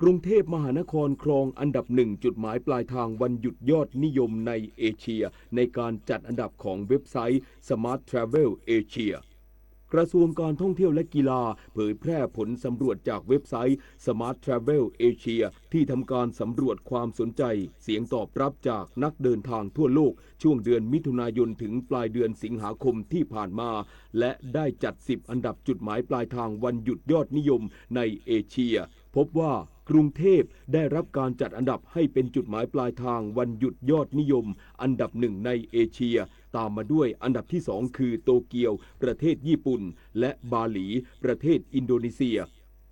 กรุงเทพมหานครครองอันดับหนึ่งจุดหมายปลายทางวันหยุดยอดนิยมในเอเชียในการจัดอันดับของเว็บไซต์ Smart Travel Asia กระทรวงการท่องเที่ยวและกีฬาเผยแพร่ผลสำรวจจากเว็บไซต์ Smart Travel Asia ที่ทำการสำรวจความสนใจเสียงตอบรับจากนักเดินทางทั่วโลกช่วงเดือนมิถุนายนถึงปลายเดือนสิงหาคมที่ผ่านมา และได้จัดสิบอันดับจุดหมายปลายทางวันหยุดยอดนิยมในเอเชีย พบว่ากรุงเทพได้รับการจัดอันดับให้เป็นจุดหมายปลายทางวันหยุดยอดนิยมอันดับหนึ่งในเอเชีย ตามมาด้วยอันดับที่สองคือโตเกียวประเทศญี่ปุ่น และบาหลีประเทศอินโดนีเซีย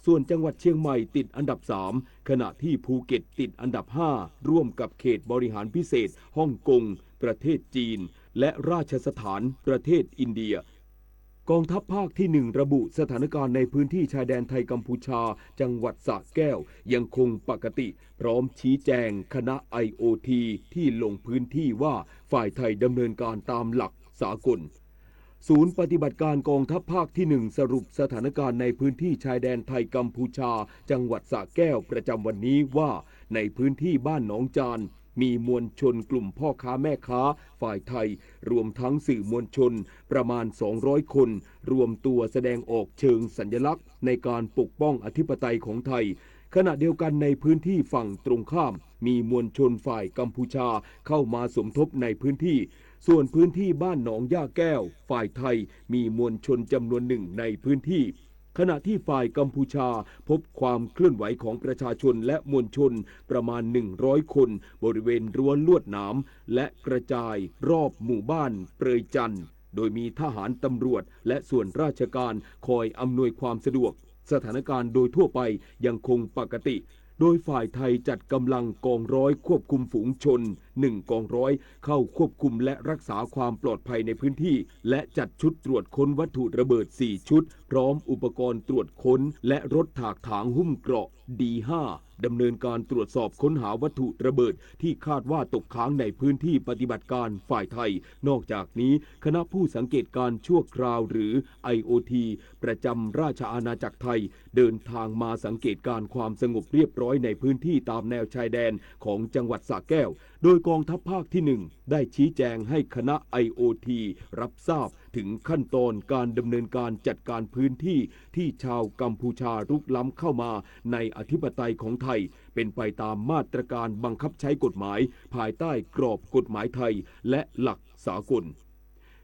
ส่วนจังหวัดเชียงใหม่ติดอันดับสาม ขณะที่ภูเก็ตติดอันดับห้า ร่วมกับเขตบริหารพิเศษฮ่องกง ประเทศจีน และราชสถานประเทศอินเดีย กองทัพภาคที่หนึ่งระบุสถานการณ์ในพื้นที่ชายแดนไทยกัมพูชา จังหวัดสระแก้วยังคงปกติ พร้อมชี้แจงคณะ ไอโอที ที่ลงพื้นที่ว่าฝ่ายไทยดำเนินการตามหลักสากล ศูนย์ปฏิบัติการกองทัพภาคที่หนึ่งสรุปสถานการณ์ในพื้นที่ชายแดนไทยกัมพูชา จังหวัดสระแก้วประจำวันนี้ว่า ในพื้นที่บ้านหนองจาน มีมวลชนกลุ่มพ่อค้าแม่ค้าฝ่ายไทย รวมทั้งสื่อมวลชนประมาณสองร้อยคน รวมตัวแสดงออกเชิงสัญลักษณ์ในการปกป้องอธิปไตยของไทย ขณะเดียวกันในพื้นที่ฝั่งตรงข้าม มีมวลชนฝ่ายกัมพูชาเข้ามาสมทบในพื้นที่ ส่วนพื้นที่บ้านหนองหญ้าแก้ว ฝ่ายไทยมีมวลชนจำนวนหนึ่งในพื้นที่ ขณะที่ฝ่ายกัมพูชาพบความเคลื่อนไหวของประชาชนและมวลชนประมาณหนึ่งร้อยคน บริเวณรั้วลวดหนาม และกระจายรอบหมู่บ้านเปรยจันทร์ โดยมีทหารตำรวจและส่วนราชการคอยอำนวยความสะดวก สถานการณ์โดยทั่วไปยังคงปกติ โดยฝ่ายไทยจัดกำลังกองร้อยควบคุมฝูงชน หนึ่งกองร้อย เข้าควบคุมและรักษาความปลอดภัยในพื้นที่ และจัดชุดตรวจค้นวัตถุระเบิดสี่ชุด พร้อมอุปกรณ์ตรวจค้น และรถถากถางหุ้มเกราะ ดีห้า ดำเนินการตรวจสอบค้นหาวัตถุระเบิดที่คาดว่าตกค้างในพื้นที่ปฏิบัติการฝ่ายไทย นอกจากนี้ คณะผู้สังเกตการณ์ชั่วคราวหรือ ไอโอที ประจำราชอาณาจักรไทย เดินทางมาสังเกตการณ์ความสงบเรียบร้อยในพื้นที่ตามแนวชายแดนของจังหวัดสระแก้ว โดยกองทัพภาคที่หนึ่งได้ชี้แจงให้คณะ ไอโอที รับทราบถึงขั้นตอนการดำเนินการจัดการพื้นที่ที่ชาวกัมพูชารุกล้ำเข้ามาในอธิปไตยของไทย เป็นไปตามมาตรการบังคับใช้กฎหมายภายใต้กรอบกฎหมายไทยและหลักสากล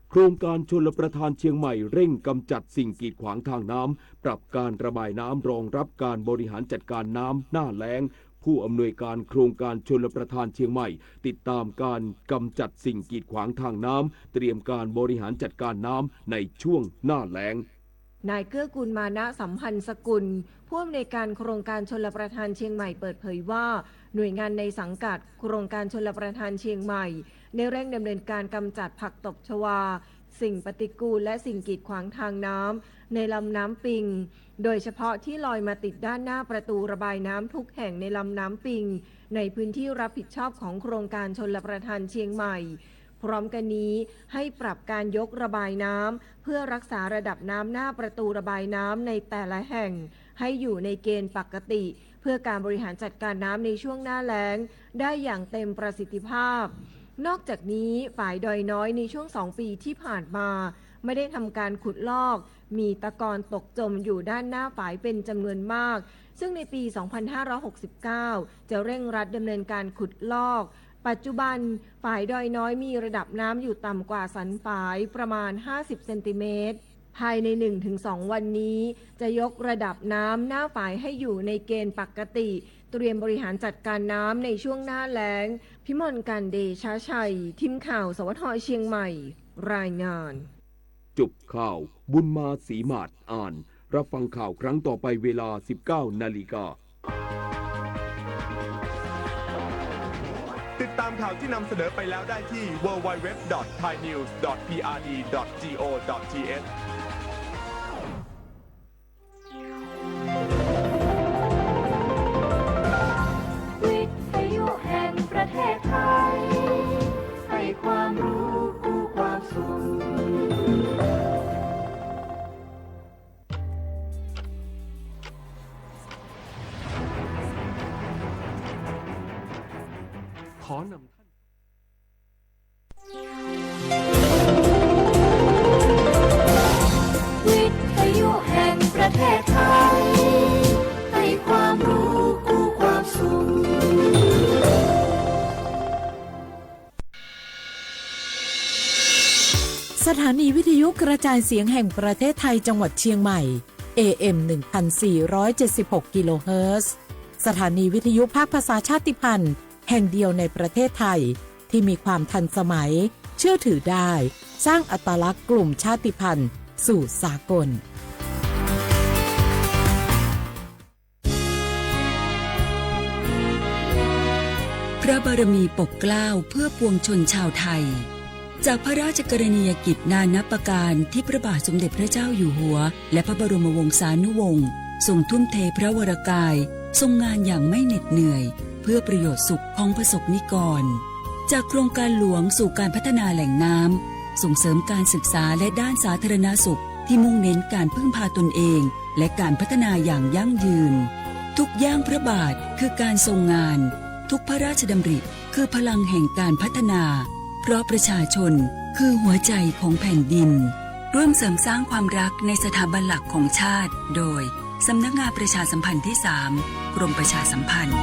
โครงการชลประทานเชียงใหม่เร่งกำจัดสิ่งกีดขวางทางน้ำ ปรับการระบายน้ำรองรับการบริหารจัดการน้ำหน้าแล้ง ผู้อำนวยการโครงการชลประทานเชียงใหม่ ติดตามการกำจัดสิ่งกีดขวางทางน้ำ เตรียมการบริหารจัดการน้ำในช่วงหน้าแล้ง นายเกื้อกูล มานะสัมพันธ์สกุล ผู้อำนวยการโครงการชลประทานเชียงใหม่เปิดเผยว่า หน่วยงานในสังกัดโครงการชลประทานเชียงใหม่ ได้เร่งดำเนินการกำจัดผักตบชวา สิ่งปฏิกูลและสิ่งกีดขวางทางน้ำในลำน้ำปิง โดยเฉพาะที่ลอยมาติดด้านหน้าประตูระบายน้ำทุกแห่งในลำน้ำปิง ในพื้นที่รับผิดชอบของโครงการชลประทานเชียงใหม่ พร้อมกันนี้ให้ปรับการยกระบายน้ำเพื่อรักษาระดับน้ำหน้าประตูระบายน้ำในแต่ละแห่งให้อยู่ในเกณฑ์ปกติ เพื่อการบริหารจัดการน้ำในช่วงหน้าแล้งได้อย่างเต็มประสิทธิภาพ นอกจากนี้ฝายดอยน้อยในช่วงสองปีที่ผ่านมา ไม่ได้ทำการขุดลอก มีตะกอนตกจมอยู่ด้านหน้าฝายเป็นจำนวนมาก ซึ่งในปี สองพันห้าร้อยหกสิบเก้า จะเร่งรัดดำเนินการขุดลอก ปัจจุบันฝายดอยน้อยมีระดับน้ำอยู่ต่ำกว่าสันฝายประมาณ ห้าสิบเซนติเมตร ภายในหนึ่งถึงสองวันนี้ จะยกระดับน้ำหน้าฝายให้อยู่ในเกณฑ์ปกติ เตรียมบริหารจัดการน้ำในช่วงหน้าแล้ง พิมลการเดชาชัย ทีมข่าว สวท เชียงใหม่ รายงาน จบข่าว บุญมาศรีหมาดอ่าน รับฟังข่าวครั้งต่อไปเวลา สิบเก้านาฬิกา ติดตามข่าวที่นำเสนอไปแล้วได้ที่ ดับเบิลยู ดับเบิลยู ดับเบิลยู ดอท ไทยนิวส์ ดอท พีอาร์ดี ดอท จี โอ ดอท ที เอช วิทยุแห่งประเทศไทย ให้ความรู้คู่ความสุข สิบเก้า ขอนำท่าน วิทยุแห่งประเทศไทย ให้ความรู้คู่ความสุข สถานีวิทยุกระจายเสียงแห่งประเทศไทยจังหวัดเชียงใหม่ เอ เอ็ม หนึ่งพันสี่ร้อยเจ็ดสิบหก กิโลเฮิรตซ์ สถานีวิทยุภาคภาษาชาติพันธุ์แห่งเดียวในประเทศไทย ที่มีความทันสมัย เชื่อถือได้ สร้างอัตลักษณ์กลุ่มชาติพันธุ์สู่สากล พระบารมีปกเกล้าเพื่อปวงชนชาวไทย จากพระราชกรณียกิจนานับประการที่พระบาทสมเด็จพระเจ้าอยู่หัว และพระบรมวงศานุวงศ์ทรงทุ่มเทพระวรกาย ทรงงานอย่างไม่เหน็ดเหนื่อย เพื่อประโยชน์สุขของประสบนิกร จากโครงการหลวงสู่การพัฒนาแหล่งน้ำ ส่งเสริมการศึกษาและด้านสาธารณสุขที่มุ่งเน้นการพึ่งพาตนเอง และการพัฒนาอย่างยั่งยืน ทุกย่างพระบาทคือการทรงงาน ทุกพระราชดำริคือพลังแห่งการพัฒนา เพราะประชาชนคือหัวใจของแผ่นดิน ร่วมเสริมสร้างความรักในสถาบันหลักของชาติ โดย สำนักงานประชาสัมพันธ์ที่สาม กรมประชาสัมพันธ์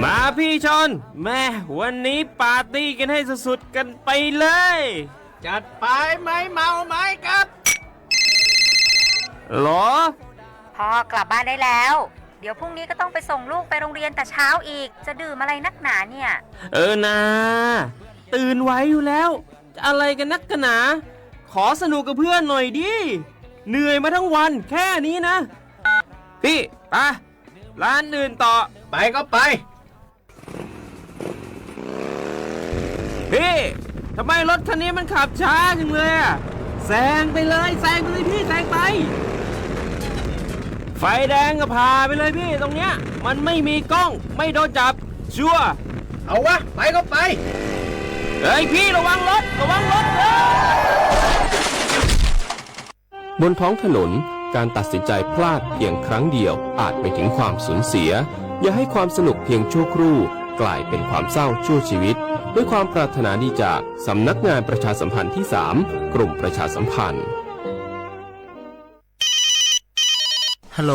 มาพี่ชอน แม่ วันนี้ปาร์ตี้กันให้สุดๆกันไปเลย จัดไป ไม่เมาไม่ขับ หรอ พ่อกลับบ้านได้แล้ว เดี๋ยวพรุ่งนี้ก็ต้องไปส่งลูกไปโรงเรียนแต่เช้าอีก จะดื่มอะไรนักหนาเนี่ย เออนา ตื่นไหวอยู่แล้ว จะอะไรกันนักกันหนา ขอสนุกกับเพื่อนหน่อยดิ เหนื่อยมาทั้งวันแค่นี้นะ พี่ ไป ร้านอื่นต่อ ไปก็ไป พี่ ทำไมรถคันนี้มันขับช้าจังเลยอะ แซงไปเลย แซงไปเลยพี่ แซงไป ไฟแดงก็ผ่าไปเลยพี่ ตรงเนี้ย มันไม่มีกล้อง ไม่โดนจับ ชัวร์ เอาวะ ไปก็ไป เฮ้ยพี่ ระวังรถ ระวังรถ เฮ้ย บนท้องถนน การตัดสินใจพลาดเพียงครั้งเดียวอาจไปถึงความสูญเสีย อย่าให้ความสนุกเพียงชั่วครู่กลายเป็นความเศร้าชั่วชีวิต ด้วยความปรารถนาดีจากสำนักงานประชาสัมพันธ์ที่สาม กรมประชาสัมพันธ์ ฮัลโหล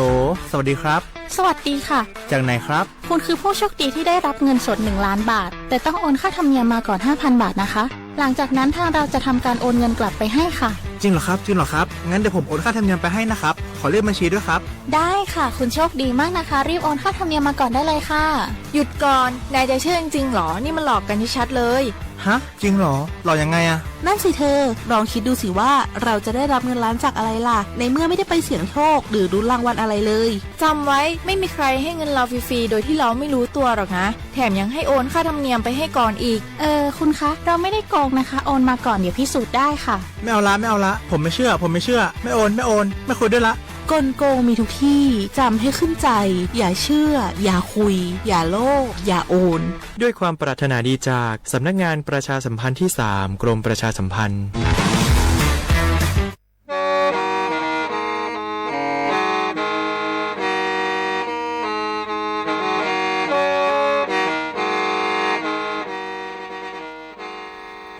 สวัสดีครับ สวัสดีค่ะ จากไหนครับ คุณคือผู้โชคดีที่ได้รับเงินสด หนึ่งล้านบาท แต่ต้องโอนค่าธรรมเนียมมาก่อน ห้าพันบาทนะคะ หลังจากนั้นทางเราจะทำการโอนเงินกลับไปให้ค่ะ จริงเหรอครับ จริงเหรอครับ งั้นเดี๋ยวผมโอนค่าธรรมเนียมไปให้นะครับ ขอเลขบัญชีด้วยครับ ได้ค่ะ คุณโชคดีมากนะคะ รีบโอนค่าธรรมเนียมมาก่อนได้เลยค่ะ หยุดก่อน นายจะเชื่อจริงๆหรอ นี่มันหลอกกันชัดๆเลย ฮะ จริงเหรอ หลอกยังไงอะ นั่นสิเธอ ลองคิดดูสิว่าเราจะได้รับเงินล้านจากอะไรล่ะ ในเมื่อไม่ได้ไปเสี่ยงโชคหรือลุ้นรางวัลอะไรเลย จำไว้ ไม่มีใครให้เงินเราฟรีๆโดยที่เราไม่รู้ตัวหรอกนะ แถมยังให้โอนค่าธรรมเนียมไปให้ก่อนอีก เออ คุณคะ เราไม่ได้โกงนะคะ โอนมาก่อน เดี๋ยวพิสูจน์ได้ค่ะ ไม่เอาละ ไม่เอาละ ผมไม่เชื่อ ผมไม่เชื่อ ไม่โอน ไม่โอน ไม่คุยด้วยละ กลโกงมีทุกที่ จำให้ขึ้นใจ อย่าเชื่อ อย่าคุย อย่าโลภ อย่าโอน ด้วยความปรารถนาดีจากสำนักงานประชาสัมพันธ์ที่สาม กรมประชาสัมพันธ์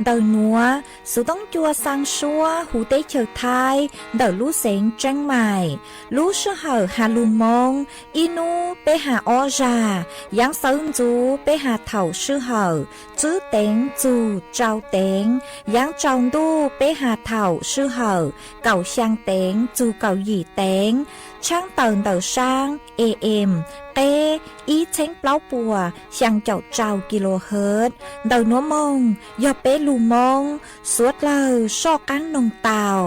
Ntawm nuav, xuv toob cua xaa suab huv teb chaws Thaib ntawm lub xeev Tseeb Maim, lub sij hawm has lug Moob, ib nub peb has ob zag, yaav xawv ntxuv peb has thaum sij hawm tswb teev txug tsau teev, yaav tsau ntuj peb has thaum sij hawm kaum xyaa teev txug kaum yim teev, tshaab tawm ntawm saab A M, qeb ib txheeb plaub puas xyaa caum rau kilohertz. Ntawm nuav moog yog peb lug Moob, suav dlawg soj qaab noog tau.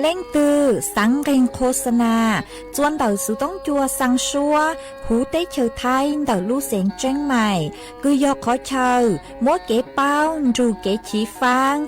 Leej twg xaav nqeeg qhua xa nas txua ntawm xuv toob cua xaa suab huv teb chaws Thaib ntawm lub xeev Tseeb Mais, kws yog qhov chaw muab kev paub nrug kev chiv faab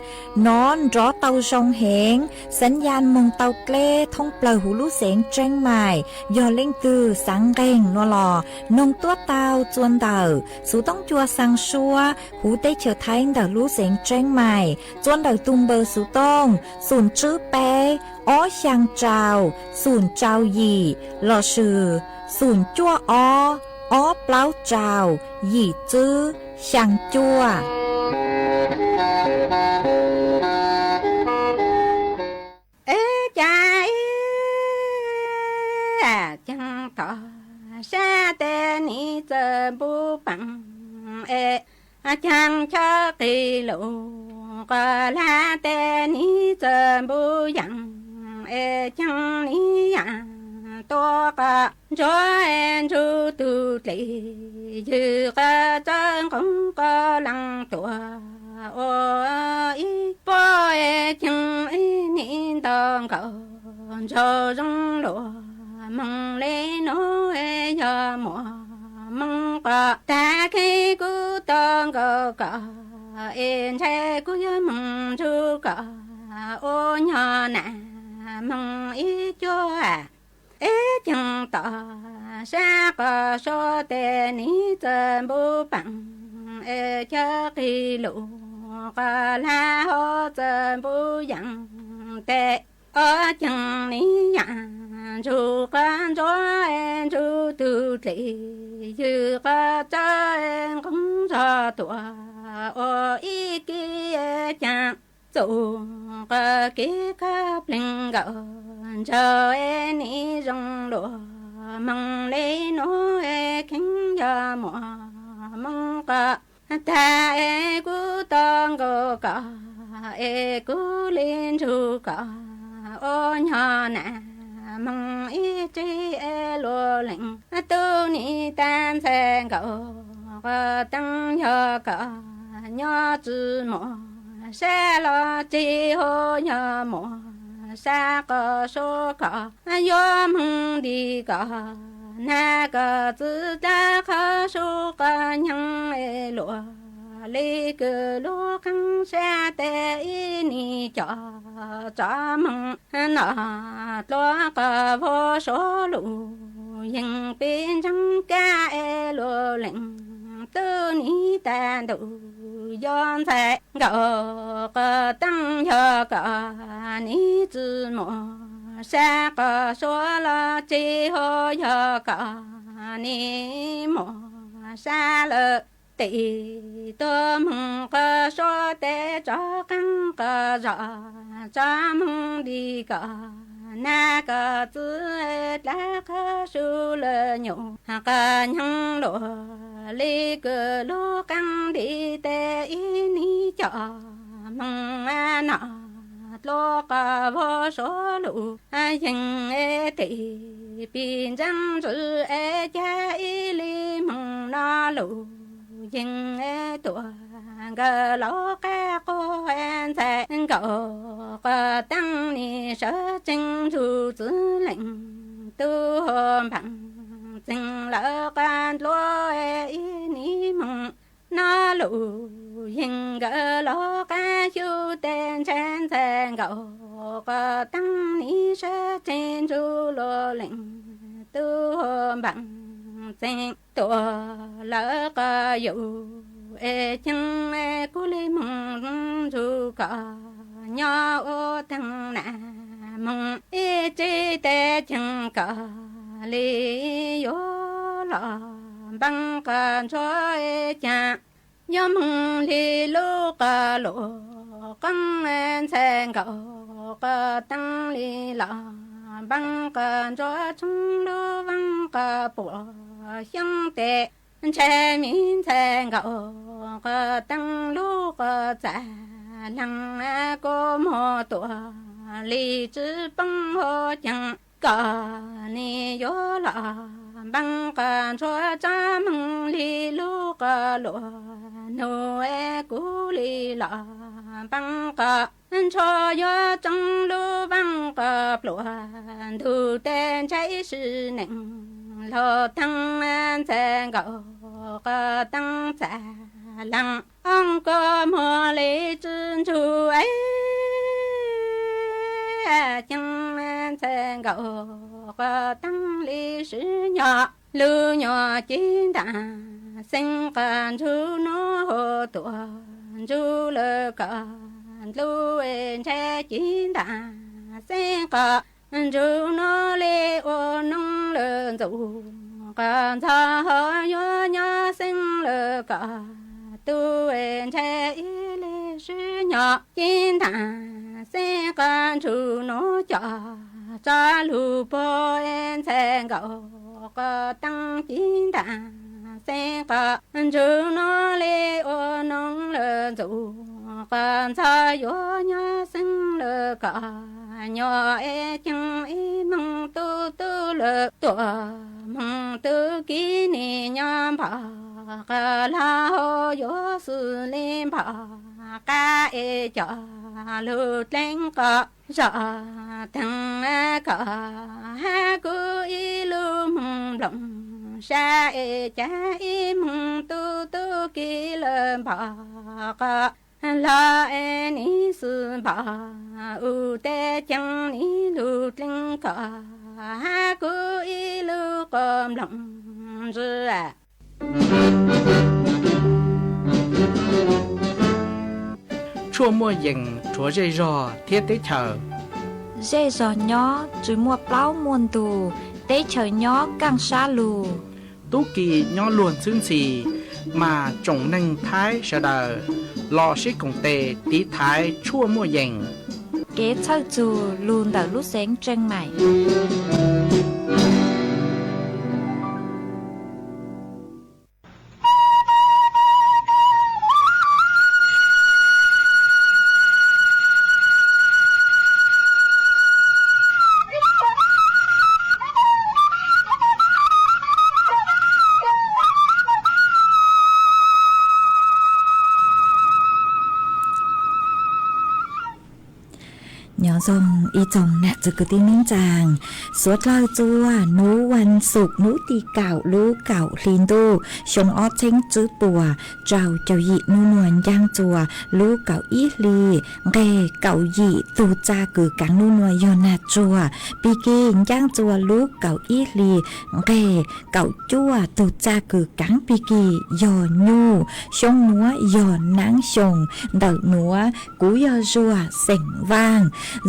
nov nrov tau zoo heev, xaav yaj moog tau dleb thoob plawg huv lub xeev Tseeb Mais. Yog leej twg xaav nqeeg no los noog tuab tau txua ntawm xuv toob cua xaa suab huv teb chaws Thaib ntawm lub xeev Tseeb Mais txua ntawm tug npawb xuv tooj xoom tswb peb ob xyaa rau xoom rau yim lossis xoom cuaj ob ob plaub rau yim tswb xyaa cuaj. Ib caag ib, caag tom sab tes niv txawm npuj peem es, caag chob qis lug qos lab tes niv txawm npuj yaam es, caag niv yaam tuaj qos ntsuag es, ntsuag tug dlis ywg qos txawb nqoob qos leej tuaj ua ib puab es, caag ib niv nto nkaus nraug zoo luag moog le nuav es, yog muaj moog qos tag kheev kuv tau nkaus koj es, ntshai kuv yuav moog nrug koj ua nyog nam moog ib cuab. Ib caag tom sab qos suab tes niv txawm npuj peem es, chob qis lug qos lab hov txawm npuj yaam tes, ob caag niv yaam nrug qos ntsuag es, ntsuag tug dlis ywg qos txawb nqoob zog tuaj ua ib kis es, caag txug qos kis kab pleeg nkaus nraug es, niv zoo luag moog le nuav es, kheev yog muaj moog qos tag es, kuv tau nkaus koj es, kuv le nrug koj ua nyog nam moog ib tsib es, luag leej tub niv tag ntxhais nkaus qos teeb, yog koj nyob tsi muaj sab los tsi hov, yog muaj sab qos suab koj yuav moog nti koj, nag koj txwv dlawb qhov suab qos nyeeg es, luag le kws lub qeeb sab tes ib niv coj tso moog noj dluab qos vag suav lug, yeej pib ntseeg kab es, luag leej tub niv tag ntuj yuav ntxhais nkaus qos teeb, yog koj niv tsi muaj sab qos suab los tsi hov, yog koj niv muaj sab lawm tes tuaj moog qos suab tes tso qeeb qos zog tso moog nti koj, nag koj txwv dlawb qhov suab lawm nyuj qos nyeeg, luag le kws lub qeeb nti tes ib niv coj moog noj dluab qos vag suav lug, yeej tes pib ntseeg ntsis es, caag ib le moog noj lug yeej tuaj nkaus laug qab quas ntxhais nkaus qos teeb, niv sawv tsees nrug txwv leej tub npaam txeeg lawm qos dluab ib niv moog noj lug yeej nkaus laug qab xyub tes ntshe ntxhais nkaus qos teeb, niv sawv tsees nrug luag leej tub npaam txeeg tuaj lawm qos yug es, caag kuv le moog nrug koj nyob ua teeg nam moog ib tsib tes, caag koj le yuav los npeeb qos ntsuag es, caag yuav moog le lub qos luag qeeb ntxhais nkaus qos teeb, le los npeeb qos ntsuag tshoob lub vaaj qos puam xyoob tes, ntshe miv ntxhais nkaus qos teeb lub qos txav leeg kuv muag tuaj le tsi poob hov, caag koj niv yuav los npeeb qos ntsuag tso moog le lub qos luag nug es, kuv le los npeeb qos ntsuag yuav tshoob lub vaaj qos pluas ntug tej ntshaib sim neej, laug teeb ntxhais nkaus qhov teeb txav leej, ob koj muag li tsi ntsug es, ceeb ntxhais nkaus qhov teeb li sib nyo, lub nyuag ci ntaam xeeb qhov ntsug nuav hauv tuaj ntsug lawm koj, ntlub ntshai ci ntaam xeeb qhov ntsug nuav li ua noog lawm ntxuj, qhov ntxhov hov yuav nyob xeeb lawm koj, tub ntshai ib li sib nyo ci ntaam xeeb qhov ntsug nuav coj tso lug puag ntxhais nkaus qhov teeb ci ntaam xeeb qhov ntsug nuav li ua noog lawm ntxuj, qhov ntxhov yuav nyob xeeb lawm koj, nyuam es ceeb ib moog tub tub lawm tuaj moog tub kiv nim nyob npog, qhov lug hauv yuav xws li npog qab es coj lug dleeg qhov zog teeb koj, hab kuv ib lub moog nplooj sab es cav ib moog tub tub kiv lawm npog, qhov lug es nim xws npog ub tej ceeb nim lug dleeg koj, hab kuv ib lub qhov nplooj ntsia. Tshuaj muaj yees rhuav zej zog thiab teb chaws. Zej zog nyob tsi muaj plaub muaj ntug, teb chaws nyob kaaj sab lug. Tub ki nyob luag ntxhwb ntxhi, mas tsoom neeg Thaib sawv daws los sib koom tes tiv thaiv tshuaj muaj yees. Kev txhawj txug lug ntawm lub xeev Tseej Maim. Nyob zoo ib tsoom nam txiv kwv tij neej tsaa, suav dlawg txua nub vas xuv nub tim kaum lub kaum hli ntuj xyoo ob txheeb tswb puas rau caum yim nub nua ncaaj txua lub kaum ib hli nqeg kaum yim tug txaj kws kaav nub nua yog nag tsuag. Pig kig ncaaj txua lub kaum ib hli nqeg kaum cuaj tug txaj kws kaav pig kig yog nyuj. Xyoo nuav yog naab xyoo ntawm nuav, kuv yog Zuag xeem Vaaj.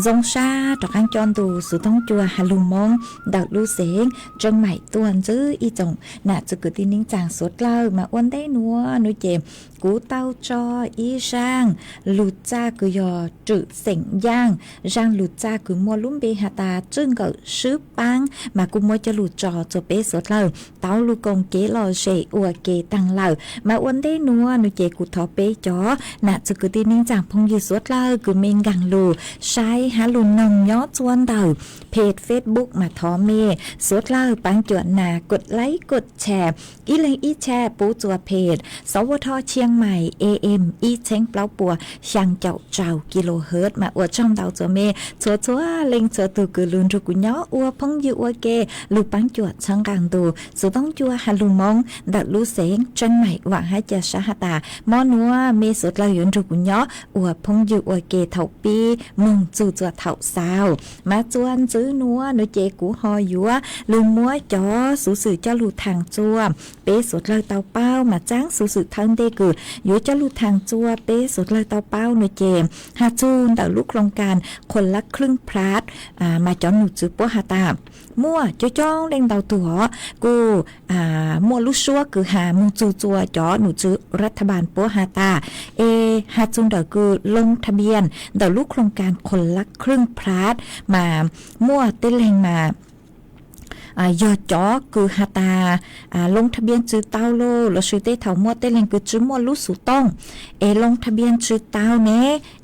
Zoo sab rov qaab coj ntu xuv toob cua has lug Moob ntawm lub xeev Tseej Maim tuaj ntxwv ib tsoom nam txiv kwv tij neej tsaa suav dlawg. Mas ua ntej nuav nuav ces kuv tau tso ib zaaj lug txaj kws yog Rwm Xeem Yaaj, zaaj lug txaj kws muaj lub npe has tas Tswj Nkawm Swb Paab, mas kuj muab coj lug tso txug peb suav dlawg tau lug koom kev lom zem ua ke taag lawm. Mas ua ntej nuav nuav ces kuv thov peb cov nam txiv kwv tij neej tsaa phooj ywg suav dlawg kws mej nkaag lug saib hab lug noog nyob txua ntawm peg Facebook mas thov mej suav dlawg paab cuam nas kua like kua share, ib leeg ib share pub txua peg Sov Ua Dho Chiang Mai A M ib txheeb plaub puas xyaa caum rau kilohertz. Mas ua tsaug ntau txua mej txhua txhua leej txhua tug kws lug nrug kuv nyob ua phooj ywg ua ke, lug paab cuam txhawb nqaa ntu xuv toob cua has lug Moob ntawm lub xeev Tseej Maim. Vaam hab ca sab has tas mo nuav mej suav dlawg yuav nrug kuv nyob ua phooj ywg ua ke thaum pib moog txug txua thaum xaus. Mas txua ntxwv nuav nuav ces kuv ho yuav lug muab cov xuv xwm coj lug thaam txua peb suav dlawg tau paub. Mas txaab xuv xwm thawj ntej kws yuav coj lug thaam txua peb suav dlawg tau paub nuav ces has txug ntawm lub โครงการคนละครึ่งพลัส mas cov num tswv puab has tas muaj coob coob leej ntau tug os kuj muaj lub suab kws has moog txug txua cov num tswv รัฐบาล puab has tas, es has txug ntawm kws ลงทะเบียน ntawm lub โครงการคนละครึ่งพลัส mas muaj tej leeg mas yog cov kws has tas loo tha npian tsw tau los, los sis tej thaum muaj tej leeg kws tsi muaj lub xuv tooj es loo tha npian tsw tau ne,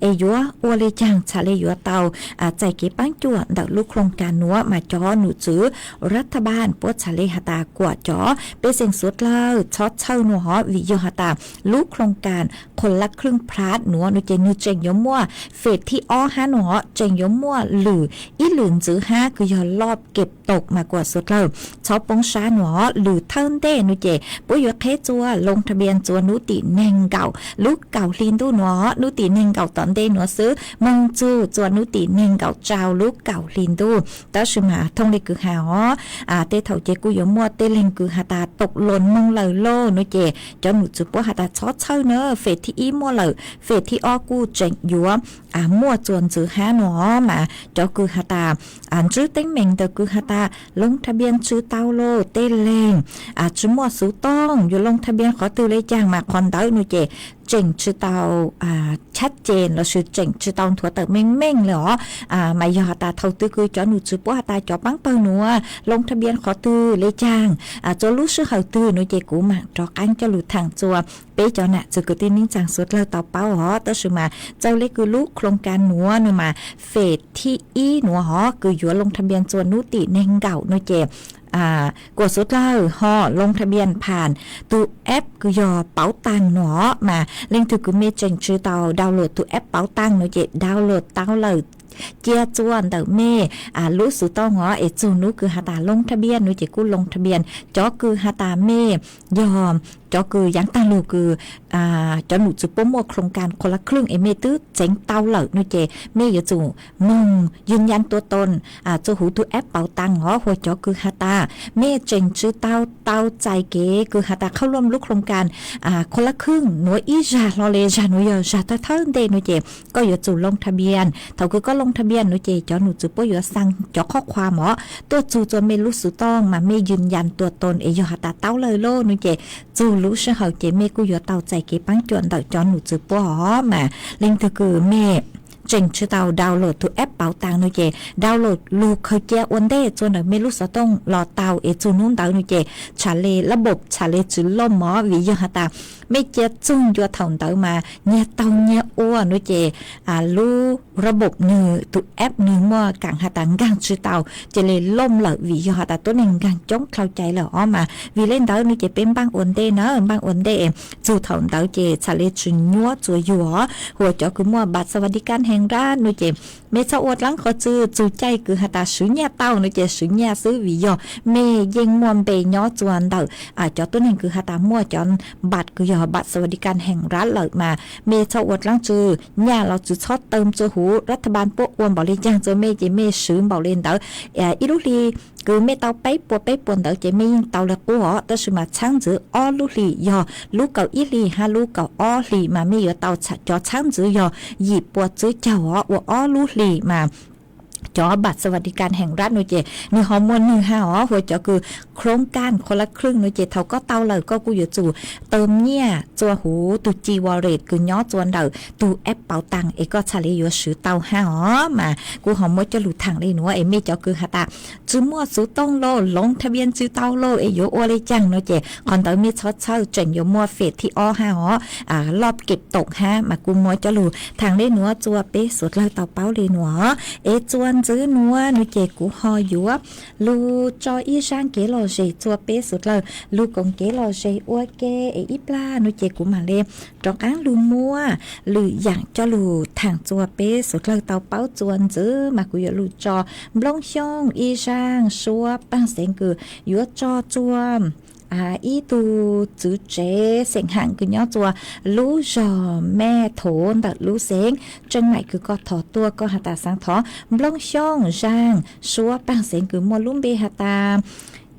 es yuav ua le caag txhad le yuav tau txais kev paab cuam ntawm lub khloos kas nuav mas cov num tswv ras tha npaj puab txhad le has tas kuam cov pej xeem suav dlawg txhob txhawj nua hov, vim yog has tas lub khloos kas qhuas lab khwj plas nuav nua ces nwg tseem yuav muaj fem thib ob hab nua hov, tseem yuav muaj lwm ib lwm ntxwv hab kws yog loj keb tau mas kuam suav dlawg txhob poob sab nua hov. Lwm thawj ntej nua ces puab yuav qheb txua loo tha npian txua nub tim neeg nkaum lub kaum hli ntuj nua hov, nub tim neeg nkaum tom ntej nua xwb, moog txug txua nub tim neeg nkaum tsau lub kaum hli ntuj. Tab sis mas thooj le kws has hov, tej thaum ces kuj yuav muaj tej leeg kws has tas tau loo moog lawm lauj nua ces cov num tswv puab has tas txhob txhawj na, fem thib ib muaj lawm, fem thib ob kuj tseem yuav muaj txua ntxwv hab nua hov. Mas cov kws has tas ntsib teeb meem ntawm kws has tas loo tha npian tsw tau los tej leeg tsi muaj xuv tooj, yuav loo tha npian qhov twg le caag mas qhov ntawd nua ces tseem tsi tau chab ceg los sis tseem tsi tau nthuav tawm meej meej le os. Mas yog has tas thaum twg kws cov num tswv puab has tas cov paab pawg nuav loo tha npian qhov twg le caag, txua lub sij hawm twg nua ces kuv maam rov qaab coj lug thaam txua peb cov nam txiv kwv tij neej tsaa suav dlawg tau paub hov. Tab sis mas txawm le kws lub khloos kas nuav nua mas fem thib ib nua hov kws yuav loo tha npian txua nub tim neeg nkaum nua ces kuam suav dlawg ho loo tha npian phas tug app kws yog pauv taag nua hov. Mas leej twg kws mej tseem tsi tau download tug app pauv taag nua ces download tau lawm, cia txua ntawm mej lub xuv tooj hov es txug nub kws has tas loo tha npian nua ces kuj loo tha npian. Cov kws has tas mej yog cov kws yaav taag lug kws cov num tswv puab muaj khloos kas qhuas lab khwj es mej twb txeev tau lawm nua ces mej yuav tsum moog ywg nyas tua toos txua huv tug app pauv taag hov. Hos cov kws has tas mej tseem tsi tau tau txais kev kws has tas qhab luaj lub khloos kas qhuas lab khwj nuav ib zag hlo le, zag nuav yog zag thawj thawj ntej nua ces koj yuav tsum loo tha npian. Thaum kws koj loo tha npian nua ces cov num tswv puab yuav xaa cov qhob qhuas mov tuaj txug txua mej lub xuv tooj mas mej ywg nyas tua toos es yog has tas tau lawm lauj nua ces txug lub sij hawm ces mej kuj yuav tau txais kev paab cuam ntawm cov num tswv puab hov. Mas leej twg kws mej tseem tsi tau download tug app pauv taag nua ces download lug khaws cia ua ntej txua ntawm mej lub xuv tooj los tau es txug nub ntawd nua ces txhad le lab npob txhad le tsi loj mov, vim yog has tas mej cia txug ncua thaum ntawd mas nyag taug nyag ua nua ces lub lab npob nwg tug app nwg muaj kaam has tas nkaag tsi tau, cia le loj lawm vim yog has tas tuab neeg nkaag coob dlhau cai lawm os. Mas vim le ntawd nua ces peb npaaj ua ntej na, npaaj ua ntej txug thaum ntawd ces txhad le tsi nyuab txua yug os. Hos cov kws muaj npam xas vas di kas hees rab nua ces mej txhob ua dlaab qhov txwv txug caij kws has tas swv nyaj tau nua ces swv nyaj xwb, vim yog mej yeej muaj npe nyob txua ntawm cov tuab neeg kws has tas muaj cov npam kws yog npam xas vas di kas hees rab lawm mas mej txhob ua dlaab tsi nyaj los tsi txhob tawm txua huv ras tha npaj puab ua npaum le caag txua mej ces mej swv npaum le ntawd. Ib lub hli kws mej tau peb puas peb puas ntawd ces mej yeej tau le qub os. Tab sis mas txhaab ntxwv ob lub hlis yog lub kaum ib hlis hab lub kaum ob hlis mas mej yuav tau cov txhaab ntxwv yog yim puas tsib caug os. Ua ob lub hlis mas cov npam xas vas di kas hees rab nua ces nwg ho muaj nwg hab os. Hos cov kws khroov kas qhuas lab khwj nua ces thaum koj tau lawm koj kuj yuav tsum tawm nyaj txua huv tug ci wallet kws nyob txua ntawm tug app pauv taag es koj txhad le yuav swv tau hab os. Mas kuv ho muab coj lug thaam le nuav es mej cov kws has tas tsi muaj xuv tooj lauj, loo tha npian tsi tau lauj es yuav ua le caag nua ces qhov ntawd mej txhob txhawj, tseem yuav muaj fem thib ob hab os, loj keb toom hab. Mas kuv muab coj lug thaam le nuav txua peb suav dlawg tau paub le nuav es txua ntxwv nuav nua ces kuv ho yuav lug tso ib zaaj kev lom zem txua peb suav dlawg lug koom kev lom zem ua ke es ib plag nua ces kuv maam le rov qaab lug muab lwm yaam coj lug thaam txua peb suav dlawg tau paub txua ntxwv. Mas kuv yuav lug tso Nplooj Xyooj ib zaaj suab paaj xeev kws yuav tso txua ib tug txwv tsev xeem haam kws nyob txua lub zog Mej Thov ntawm lub xeev Tseem Maim kws koj thov tuaj koj has tas xaav thov Nplooj Xyooj zaaj suab paaj xeev kws muaj lub npe has tas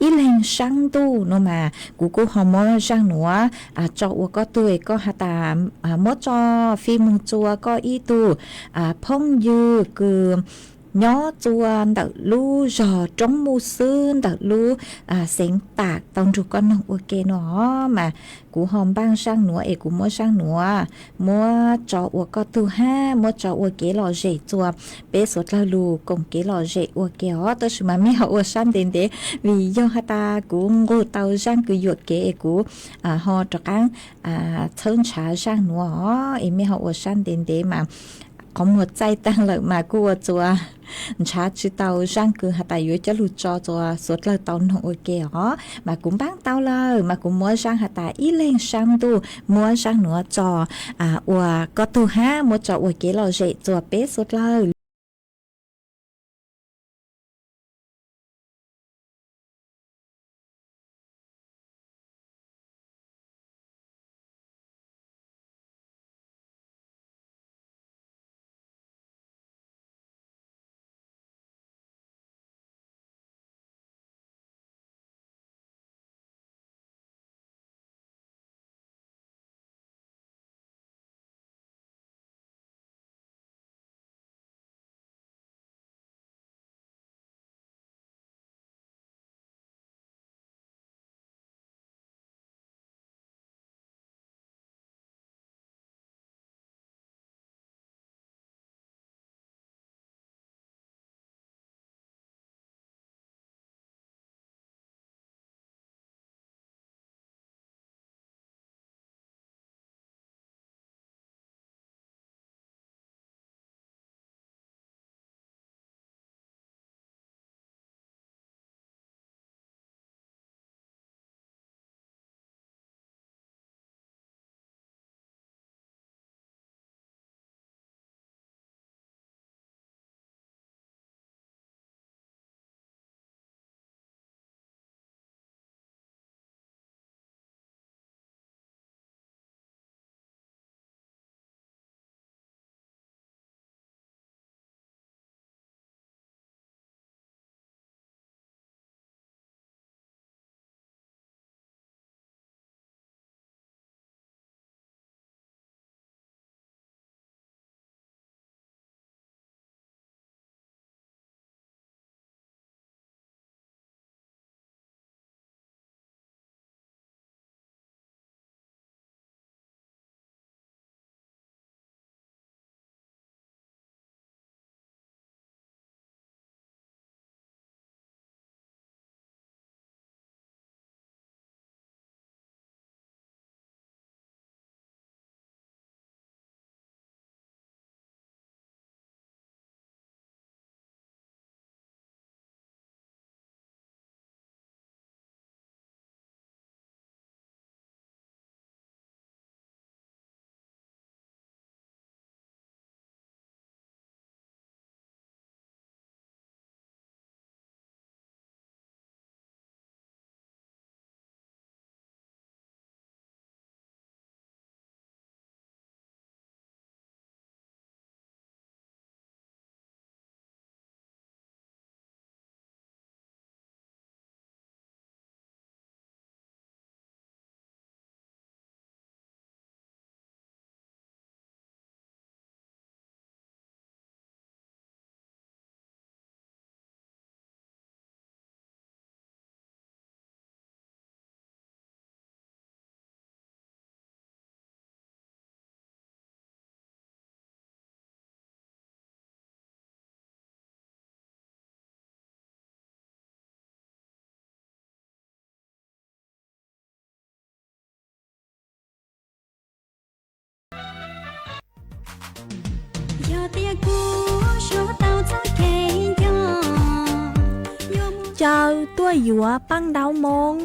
Ib Leeg Saab Ntuj nua mas kuv kuj ho muab zaaj nuav tso ua koj tug es koj has tas muab tso fij moog txua koj ib tug phooj ywg kws nyob txua ntawm lub zog roob muj xwb ntawm lub xeev tam tau nrug koj noog ua ke no mas kuv ho npaaj zaaj nuav es kuv muab zaaj nuav muab tso ua koj tug hab muab tso ua kev lom zem txua peb suav dlawg lug koom kev lom zem ua ke os. Tab sis mas mej ho ua sab ntev ntev vim yog has tas kuv nqug tau zaaj kws yuam kev es kuv ho rov qaab txhawb nrhav zaaj nuav os, es mej ho ua sab ntev ntev mas qhov muag txaij taag lawm mas kuj ua txua nrhav tsi tau zaaj kws has tas yuav coj lug tso txua suav dlawg tau noog ua ke os. Mas kuv npaab tau lawm mas kuv muab zaaj has tas ib leeg saab ntuj muab zaaj nuav tso ua koj tug hab muab tso ua kev lom zem txua peb suav dlawg. Caw tuaj yuav Paj Ntaub Moob.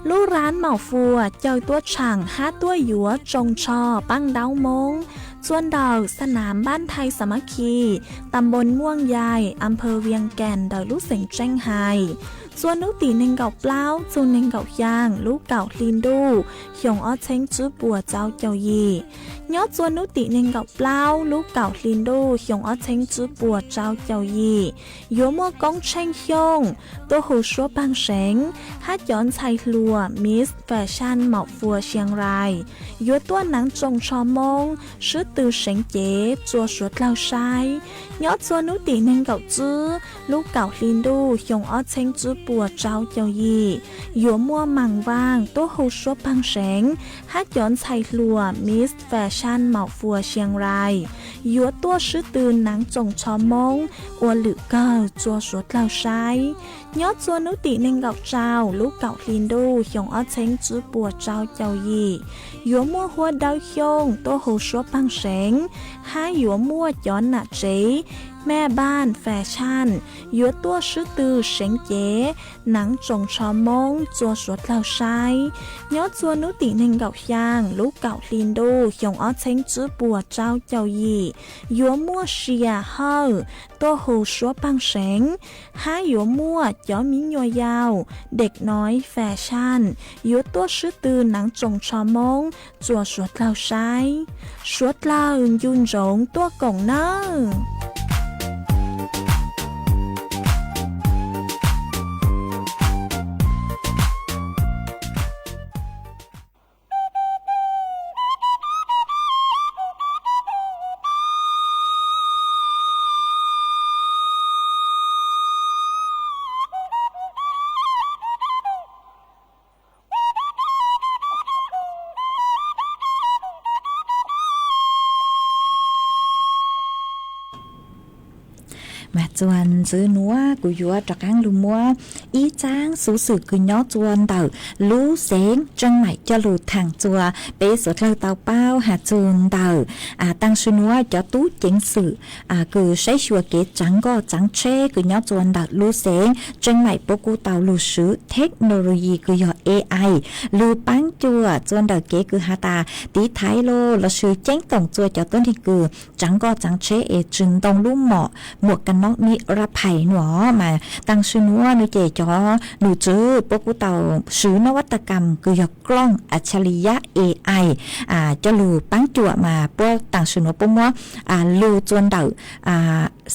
Lub rab Maum Fuas caw tuaj tshaam hab tuaj yuav tsoos tsho Paj Ntaub Moob txua ntawm xa nam Npab Nthai Xas Mab Khis, tam npoos Muaj Yais, a phawv Vias Kas ntawm lub xeev Tseej Hais, txua nub tim neeg nkaum plaub txug neeg nkaum xyaa lub kaum hli ntuj xyoo ob txheeb tsib puas rau caum yim. Nyob txua nub tim neeg nkaum plaub lub kaum hli ntuj xyoo ob txheeb tsib puas rau caum yim, yuav muaj koob tsheej xyooj tuaj hu suab paag seev hab cov ntxhais hluas Miss Fashion Maum Fuas Siang Rais yuav tuaj naav tsoos tsho Moob swb tw seev cev txua suav dlawg saib. Nyob txua hnub tim nees nkaum tsib lub kaum hli ntuj xyoo ob txheeb tsib puas rau caum yim, yuav muaj Maam Vaaj tuaj hu suab paag seev, hab cov ntxhais hluas Miss Fashion Maum Fuas Siang Rais yuav tuaj sib tw naav tsoom tsho Moob ua lwm kawg txua suav dlawg saib. Nyob txua hnub tim nees nkaum rau lub kaum hli ntuj xyoo ob txheeb tsib puas rau caum yim, yuav muaj Huab Dawb Xyooj tuaj hu suab paag seev, hab yuav muaj cov nam tsev Mej Npaaj Fashion yuav tuaj sib tw seev cev naav tsoom tsho Moob txua suav dlawg saib. Nyob txua hnub tim nees nkaum xyaa lub kaum hli ntuj xyoo ob txheeb tsib puas rau caum yim, yuav muaj Sia Hawj tuaj hu suab paag seev, hab yuav muaj cov miv nyuas yaus Dej Noi Fashion yuav tuaj sib tw naav tsoom tsho Moob txua suav dlawg saib. Suav dlawg ncu ntsoov tuaj koom nawb. Mas txuas ntxiv nuav kuv yuav rov qaab lug muab ib txaab xuv xwm kws nyob txua ntawm lub xeev Tseeb Maim coj lug thaam txua peb suav dlawg tau paub has txug ntawm taag sim nuav cov tub ceev xwm kws saib xyuas kev tsaav nkoj tsaav tsheb kws nyob txua ntawm lub xeev Tseeb Maim puab kuj tau lug swv technology kws yog A I lug paab cuam txua ntawm kev kws has tas tiv thaiv los lossis ceeb toom txua cov tuab neeg kws tsaav nkoj tsaav tsheb es tsi ntoo lub mom muam ka nob nib rab phais nuav. Mas taag sim nuav nuav ces cov num tswv puab kuj tau swv nab vab ta kam kws yog klooj a tshaj li yab A I coj lug paab cuam mas puab taag sim nuav puab muab lug txua ntawm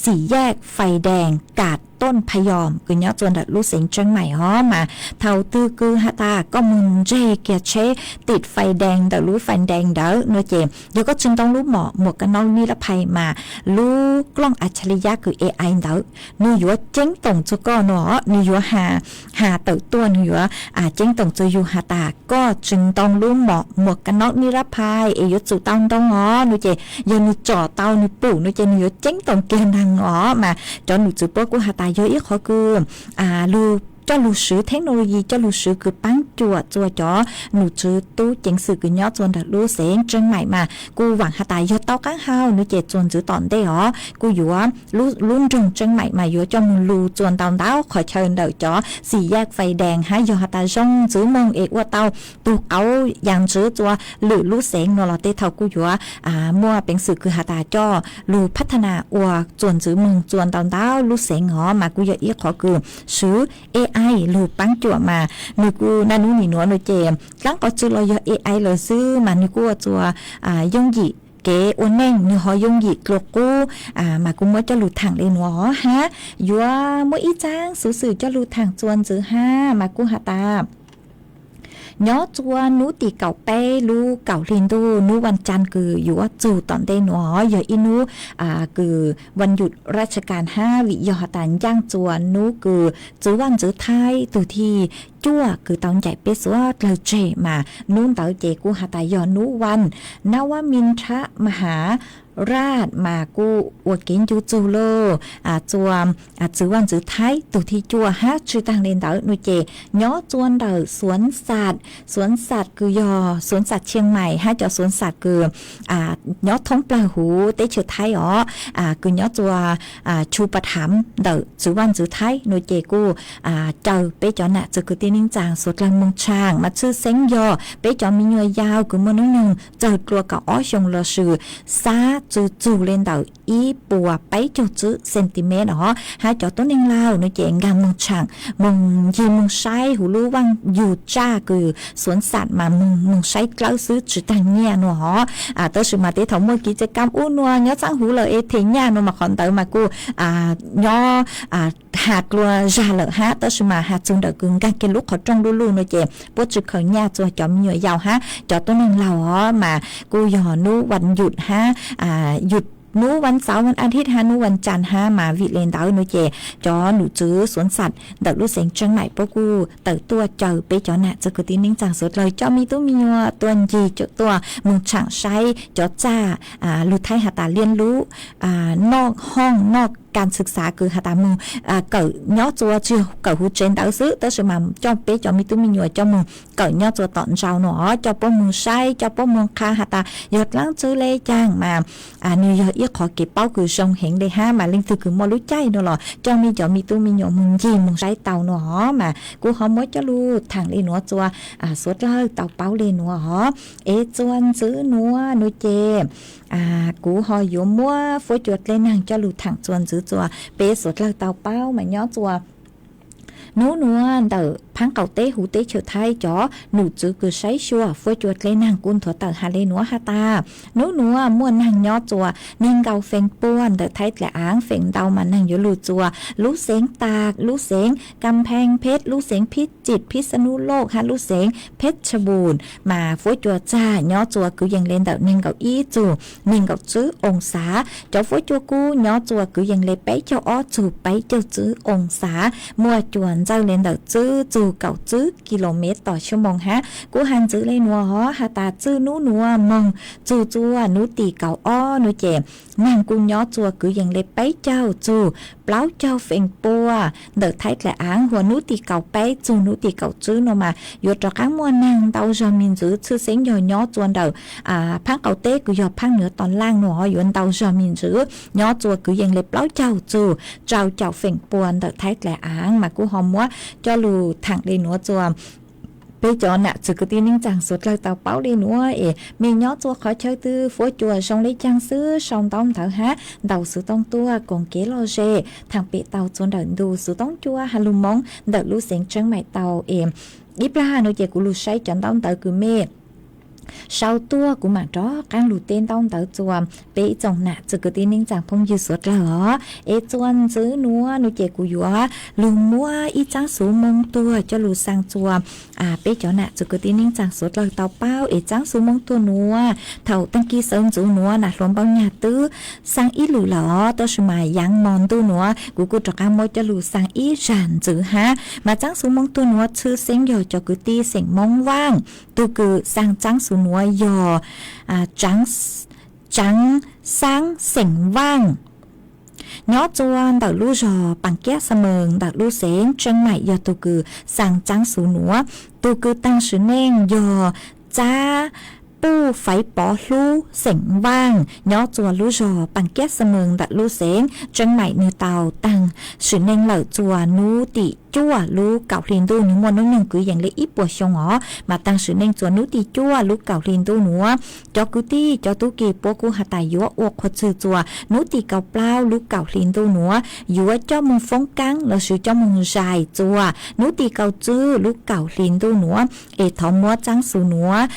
xim yaj fais dees kam tooj phaj yoos kws nyob txua ntawm lub xeev Tseeb Maim os. Mas thaum twg kws has tas koj moog ntseg kiag tsheb tim fais dees ntawm lub fais dees ntawd nuav ces yog koj tsi ntoo lub mom muam ka nob nib rab phais mas lub klooj a tshaj li yab kws A I ntawd nwg yuav ceeb toom txua koj nuav, nwg yuav has tawm tuaj nwg yuav ceeb toom txua yug has tas koj tsi ntoo lub mom muam ka nob nib rab phais es yuav tsum tau ntoo os nuav ces yog nwg tsom tau nwg pum nuav ces nwg yuav ceeb toom kiag naag os. Mas cov num tswv puab kuj has tas yog ib qhov kws lug coj lug swv technology coj lug swv kws paab cuam txua cov num tswv tub ceev xwm kws nyob txua ntawm lub xeev Tseeb Maim mas kuj vaam has tas yog tau qaab hau nuav ces txuas ntxiv tom ntej os kuj yuav lub nroog Tseeb Maim mas yuav coj moog lug txua ntau ntau qhov chaw ntawm cov xim yaj fais dees hab yog has tas zoo ntxiv moog es ua tau tug qauv yas ntxiv txua lwm lub xeev nuav los tej thaum kuj yuav muaj peev xwm kws has tas coj lug phab tha nas ua txuas ntxiv moog txua ntau ntau lub xeev os. Mas kuj yog ib qhov kws swv A I lug paab cuam mas nwg kuj naj nub nim nuav nuav ces dlaab qhov tsi los yog A I lawm xwb mas nwg kuj ua txua yooj yim kev ua neej, nwg ho yooj yim dlua qub. Mas kuj muab coj lug thaam le nuav hab yuav muab ib txaab xuv xwm coj lug thaam txua ntxiv hab mas kuj has tas nyob txua nub tim kaum peb lub kaum hli ntuj nub vaj tsaa kws yuav txug tom ntej nuav yog ib nub kws vaj nyum raj tsha kas hab vim yog has tas ncaaj txua nub kws txwv vaj ntxwv Thaib tug thib cuaj kws tau ncaim peb suav dlawg tseg mas nub ntawd ces kuj has tas yog nub vaj nab vaj mi nrhab ma has raj mas kuj ua kev ncu txug lauj txua txwv vaj ntxwv Thaib tug thib cuaj hab tsi taag le ntawd nuav ces nyob txua ntawm xuav xas, xuav xas kws yog xuav xas Tshiaj Maim hab cov xuav xas kws nyob thoob plawg huv teb chaws Thaib os kws nyob txua Chu Pa Tham ntawm txwv vaj ntxwv Thaib nuav ces kuj caw peb cov nam txwv kwv tij neej tsaa suav dlawg moog tshaam mas tshwj xeeb yog peb cov mi nyuas yaus kws muaj nub nyoog txawg dlua kaum ob xyoo lossis xab txug txug le ntawm ib puas peb caug tswb centimet os. Hab cov tuab neeg laug nuav ces nkaag moog tshaam, moog ncig moog saib huv lub vaaj yug tsaj kws xuv xam mas moog saib dlawb xwb tsi taag nyaj nuav hov. Tab sis mas tej thaum muaj kev cai kam ub nuav nyob txaaj huv lawm es them nyaj nuav mas qhov ntawd mas kuj nyob has dlua zag lawm hab, tab sis mas has txug ntawm kws nkaag kiag lub qhov rooj luj luj nuav ces puab tsi khaws nyaj rua cov me nyuam yaus hab cov tuab neeg laug hov. Mas kuj yog nub vas yum hab yum, nub vas xauv vas a thiv hab nub vas cas hab mas vim le ntawd nuav ces cov num tswv xuv xam ntawm lub xeev Tseeb Maim puab kuj tawm tuaj caw peb cov nam txwv kwv tij neej tsaa suav dlawg coj me tub me nyuam tuaj ncig tuaj moog tshaam saib cov tsaj lug thaib has tas liab lub noj hooj noj kas xwm xav kws has tas moog kawm nyob rua tsi yog kawm huv tsev ntawd xwb, tab sis mas coj peb cov me tub me nyuam coj moog kawm nyob rua tom ntsau nuav, coj puab moog saib, coj puab moog qha has tas yog dlaab tsi le caag mas nwg yog ib qhov kev paub kws zoo heev le hab, mas leej twg kws muaj lub caij nuav los coj mej cov me tub me nyuam moog ncig moog saib tau nuav hov. Mas kuv ho muab coj lug thaam le nuav rua suav dlawg tau paub le nuav hov. Es txuas ntxiv nuav nuav ces kuv ho yuav muab fuab cua dlej naag coj lug thaam txuas ntxiv rua peb suav dlawg tau paub mas nyob rua nub nuav ntawm phaab qaum teb huv teb chaws Thaib cov num tswv kws saib xyuas fuab cua dlej naag kuj nthuav tawm has le nuav has tas nub nuav muaj naag nyob rua neeg nkaus feem pua ntawm Thaib dlaim aav, feem ntau mas naag yuav lug rua lub xeev Tas, lub xeev Kam Pheej Pheb, lub xeev Phib Tsim, Phib Xa Nub Loj hab lub xeev Pheb Tsha Npum. Mas fuab cua tsag nyob rua kwv yees le ntawm neeg nkaum ib txug neeg nkaum tswb oo xav. Cov fuab cua kub nyob rua kwv yees le peb caug ob txug peb caug tswb oo xav. Muaj cua ntxawj le ntawm tswb txug kaum tswb kilomev tom xyoo moos hab. Kuv has ntxiv le nuav hov has tas txwj nub nuav moog txug rua nub tim kaum ob nuav ces naag kuj nyob rua kwv yees le peb caug txug plaub caug feem pua ntawm Thaib dlaim aav, huas nub tim kaum peb txug nub tim kaum tswb nuav mas yuav rov qaab muaj naag ntau zog me ntxwv, tshwj xeeb yog nyob rua ntawm phaab qaum teb kws yog phaab nwv tom laaj nuav yuav ntau zog me ntxwv, nyob rua kwv yees le plaub caug txug rau caum feem pua ntawm Thaib dlaim aav. Mas kuv ho muab coj lug thaam le nuav rua peb cov nam txwv kwv tij neej tsaa suav dlawg tau paub le nuav es mej nyob rua qhov chaw twg fuab cua zoo le caag xwb sau ntaub ntawv hab ntaus xuv tooj tuaj koom kev lom zem thaam pem tau rua ntawm ntu xuv tooj cua has lug Moob ntawm lub xeev Tseeb Maim tau es ib plag nuav ces kuv lug saib cov ntaub ntawv kws mej sau tuaj kuv maam rov qaab lug teb ntaub ntawv rua peb ib tsoom nam txwv kwv tij neej tsaa phooj ywg suav dlawg os. Es txuas ntxiv nuav nuav ces kuv yuav lug muab ib tsaab xuv Moob tuag coj lug xaa rua peb cov nam txwv kwv tij neej tsaa suav dlawg tau paub es tsaab xuv Moob tuag nuav thaum taag kig sawv ntxuv nuav nam hluas Npauj Nyag twb xaa ib lwm lawm os, tab sis mas yaav mo ntuj nuav kuv kuj rov qaab muab coj lug xaa ib zag ntxiv hab. Mas tsaab xuv Moob tuag nuav tshwj xeeb yog cov kwv tij xeem Moob Vaaj, tug kws xaa tsaab xuv nuav yog Tsaav Xaab xeem Vaaj nyob rua ntawm lub zog Paas Kiab Xa Mees ntawm lub xeev Tseeb Maim yog tug kws xaa tsaab xuv nuav. Tug kws taag sim neej yog Tsab Puj Faiv Pov Hlub xeem Vaaj nyob rua lub zog Paas Kiab Xa Mees ntawm lub xeev Tseeb Maim. Nwg tau taag sim neej lawm rua nub tim cuaj lub kaum hli ntuj, nwg muaj nub nyoog kwv yees le ib puas xyoo os, mas taag sim neej rua nub tim cuaj lub kaum hli ntuj nuav. Cov kwv tij cov tub ki puab kuj has tas yuav ua qhuav txwg rua nub tim kaum plaub lub kaum hli ntuj nuav, yuav coj moog foob kaab lossis coj moog zais rua nub tim kaum tswb lub kaum hli ntuj nuav. Es thov muab tsaab xuv nuav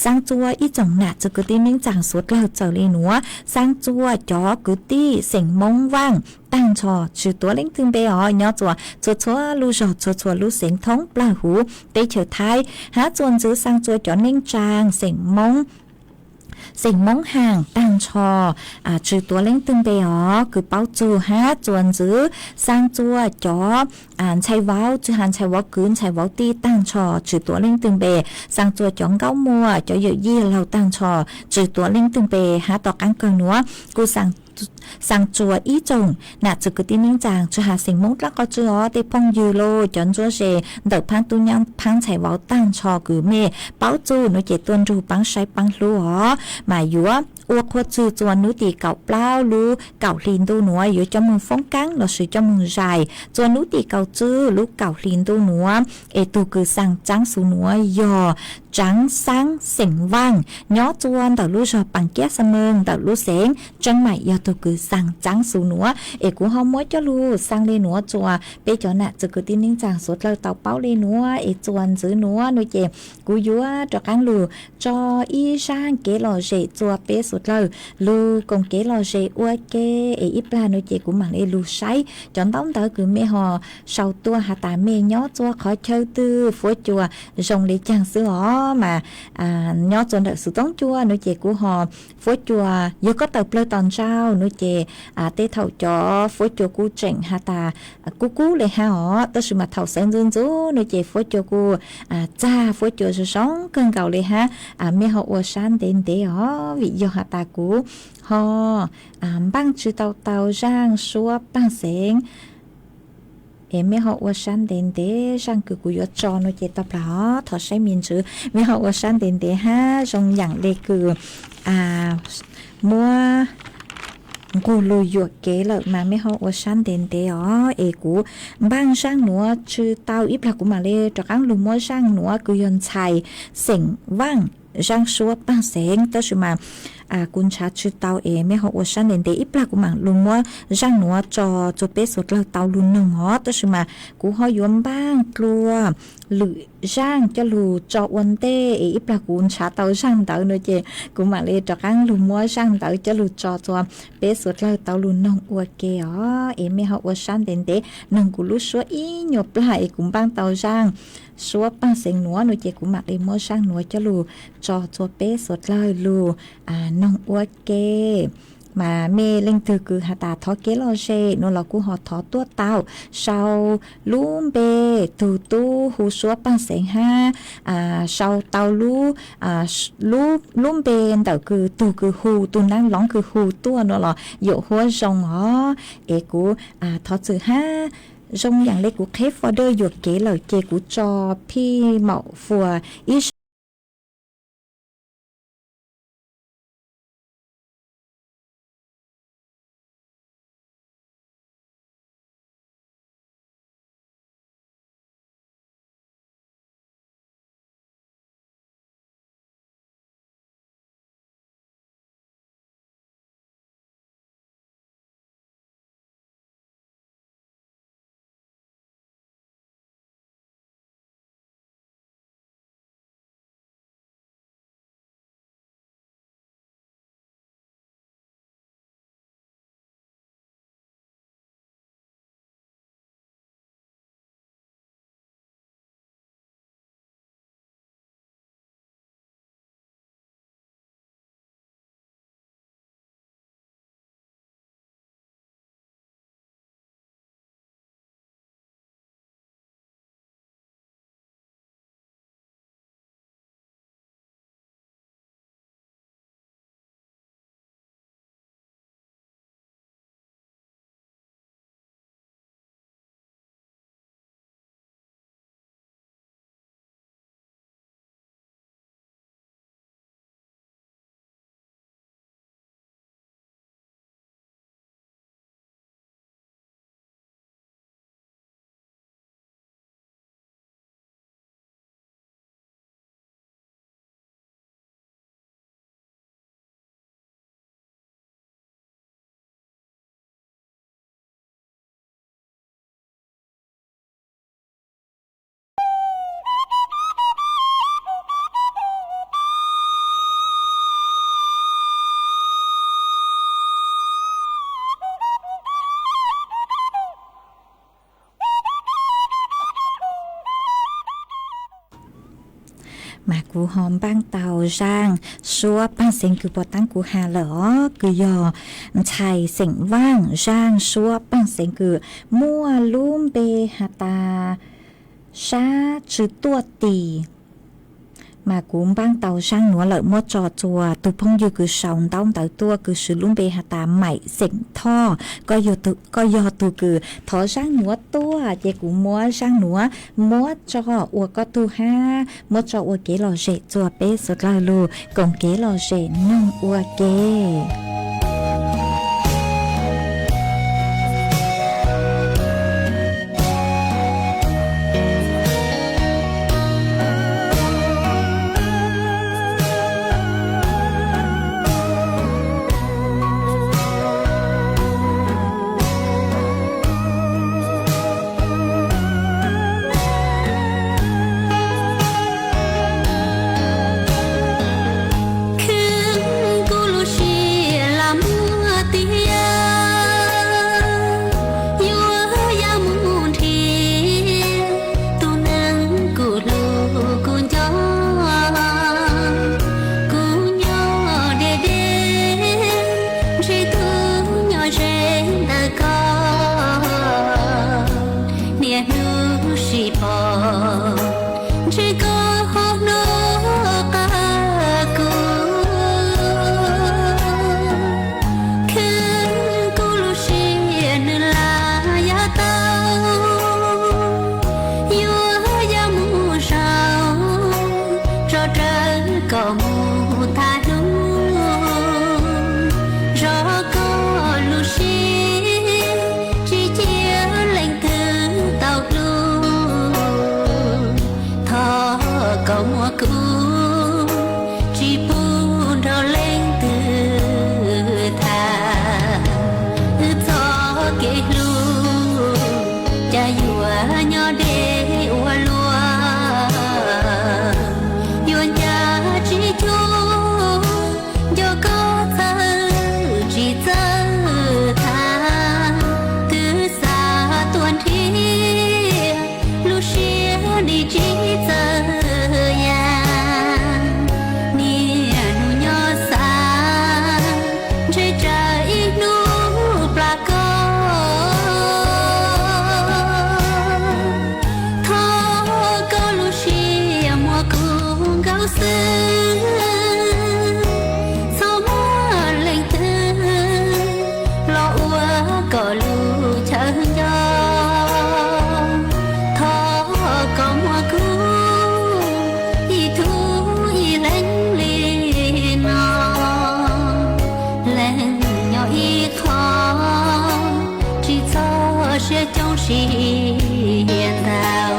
xaa rua ib tsoom nam txwv kwv tij neej tsaa suav dlawg txawm le nuav, xaa rua cov kwv tij xeem Moob Vaaj taag nrho tsi tuav leej twg npe os, nyob rua txhua txhua lub zog txhua txhua lub xeev thoob plawg huv teb chaws Thaib. Hab txuas ntxiv xaa rua cov neej tsaa xeem Moob, xeem Moob Haam taag nrho tsi tuav leej twg npe os, kws paub txug. Hab txuas ntxiv xaa rua cov ntxhais vauv, tsi has ntxhais vauv kwv ntxhais vauv tij taag nrho tsi tuav leej twg npe. Xaa rua cov nkauj muam cov yawm yij laug taag nrho tsi tuav leej twg npe. Hab tom qaab kawg nuav kuj xaa rua ib tsoom nam txwv kwv tij neej tsaa tsi has xeem Moob dlaab qhov tsi os, tej phooj ywg los cov ntsuab ze ntawm phaab tub nyaab phaab ntxhais vauv taag nrho kws mej paub txug nuav ces tuaj nrug paab saib paab hlub os, mas yuav ua qhua txwg txuas hnub tim kaum plaub lub kaum hli ntuj nuav yuav coj moog foob kaab lossis coj moog zais. Txuas hnub tim kaum tswb lub kaum hli ntuj nuav es tug kws xaa txaab xu nuav yog Tsaab Xaab xeem Vaaj nyob txua ntawm lub zog Paas Kiab Xa Meeg ntawm lub xeev Tseeb Maim yog tug kws xaa txaab xu nuav. Es kuv ho muab coj lug xaa le nuav txuas peb cov nam txiv kwv tij neej tsaa suav dlawg tau paub le nuav es txuas ntxiv nuav nuav ces kuv yuav rov qaab lug tso ib zaaj kev lom zem txua peb suav dlawg lug koom kev lom zem ua ke. Es ib plag nuav ces kuv maam le lug saib cov ntaub ntawv kws mej ho sau tuaj has tas mej nyob txua qhov chaw twg, fuab cua zoo le caag xwb os mas nyob txua ntawm Xwm Toob Cua nuav ces kuv ho fuab cua, yog koj tawm plawg tom ntsauj nuav ces tej thaum cov fuab cua kuj tseem has tas kub kub le hab os, tab sis mas thaum sawv ntxuv ntxuv nuav ces fuab cua kuj txag, fuab cua zoo zoo kawg nkaus le hab. Mej ho ua sab ntev ntev os, vim yog has tas kuv ho npaaj tsi tau tau zaaj suab paag xeev. Es mej ho ua sab ntev ntev, zaaj kws kuv yuav tso nuav ces tau plag os, thov saib me ntswv, mej ho ua sab ntev ntev hab zoo yaam le kws muab nqug lug yuam kev lawm mas mej ho ua sab ntev ntev os. Es kuv npaaj zaaj nuav tsi tau, ib plag kuv maam le rov qaab lug muab zaaj nuav kws yog ntxhais xeem Vaaj zaaj suab paag xeev, tab sis mas kuv nrhav tsi tau es mej ho ua sab ntev ntev, ib plag kuv maam lug muab zaaj nuav tso txua peb suav dlawg tau lug noog os, tab sis mas kuv ho yuav npaaj dlua lwm zaaj coj lug tso ua ntej es ib plag kuv nrhav tau zaaj ntawd nuav ces kuv maam le rov qaab lug muab zaaj ntawd coj lug tso txua peb suav dlawg tau lug noog ua ke os. Es mej ho ua sab ntev ntev noog kuv lub suab ib nyuas plag es kuv npaaj tau zaaj suab paag xeev nuav nuav ces kuv maam le muab zaaj nuav coj lug tso txua peb suav dlawg lug noog ua ke. Mas mej leej twg kws has tas thov kev lom zem nuav los kuj ho thov tuaj tau, sau lub npe, tug tub hu suab paag xeev hab sau tau lub npe ntawm kws tug kws hu, tug naab loov kws hu tuaj nuav los yuam huab zoo os. Es kuv thov txwm hab zoo yaam le kuv qheb folder yuam kev lawm ces kuv tso phij maum fuas ib Mas kuv ho npaaj tau zaaj suab paag xeev kws puag taab kuv has lawm os, kws yog ntxhais xeem Vaaj zaaj suab paag xeev kws muaj lub npe has tas sab tsw tuaj tis. mas kuv npaj tau zaab nuav lawm muab tso rua tug phooj ywg kws sau ntaub ntawv tuaj kws swv lub npe has tas Maim Xeem Thoj. Koj yog tug kws thov zaab nuav tuaj ces kuv muab zaab nuav muab tso ua koj tug hab muab tso ua kev lom zem rua peb suav dlawg lug koom kev lom zem noog ua ke. Khwv kuv lub siab lam muaj tiag, yuav yog mus nrhiav tus neeg kuv hlub kuv nco. Kuv nyob deb deb ntsib tus nyob ze ntawm koj, niaj hnub sib pom ntsib koj hauv hnub qab kuv. Khwv kuv lub siab nws lam yaj tau, yuav yog mus zaum zov rawv kom mus tham hlub, zov koj lub siab tsis cia leej twg tau hlub. Thov koj muab kuv tsis pub nrog leej twg tham, wb txoj kev hlub cas yuav nyob deb ua luaj. Yuav ncav tsis cuag nco koj txawj tsis txawj tham, twb xa tuaj nrhiav lub siab nim tsis txawj yam. Niaj hnub nyob xav ntshe tsawg ib hnub plam koj. Thov koj lub siab muab kuv nkaus xwb, txhob muab leej twg los ua kom lub chaw nco. Thov koj muab kuv ib tug ib leeg li no, leej nyob ib qho, tsis txhob siab coob siab ntau.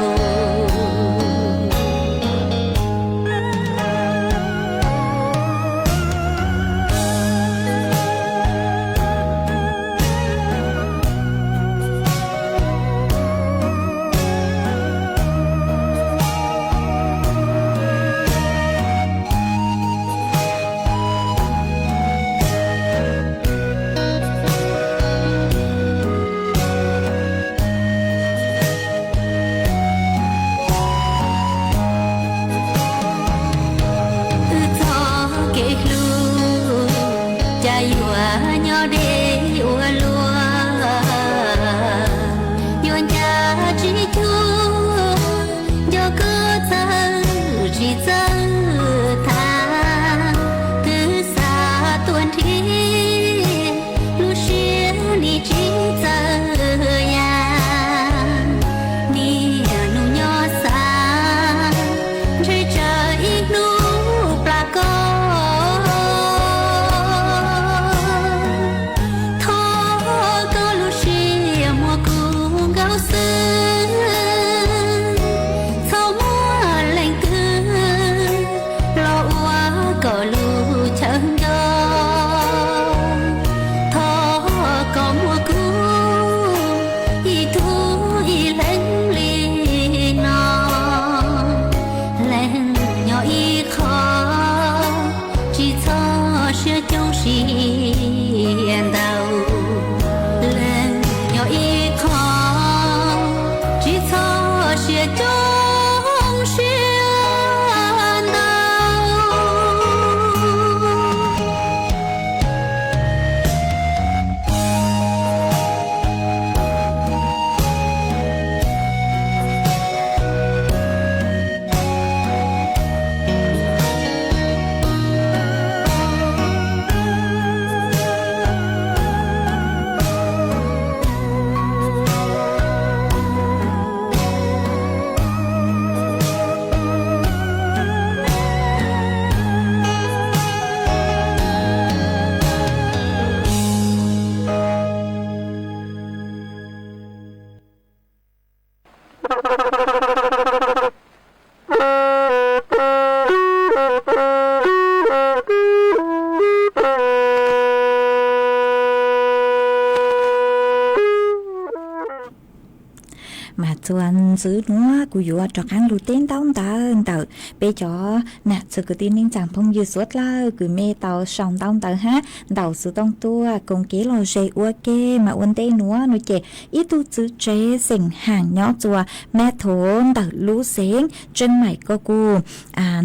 Mas txuas ntxiv nuav kuv yuav rov qaab lug teb ntaub ntawv ntawm peb cov nam txwv kwv tij neej tsaa phooj ywg suav dlawg kws mej tau sau ntaub ntawv hab ntaus xuv tooj tuaj koom kev lom zem ua ke. Mas ua ntej nuav nuav ces ib tug txwv tsev xeem Haam nyob txuas Metro ntawm lub xeev Tsheej Maim ko kuj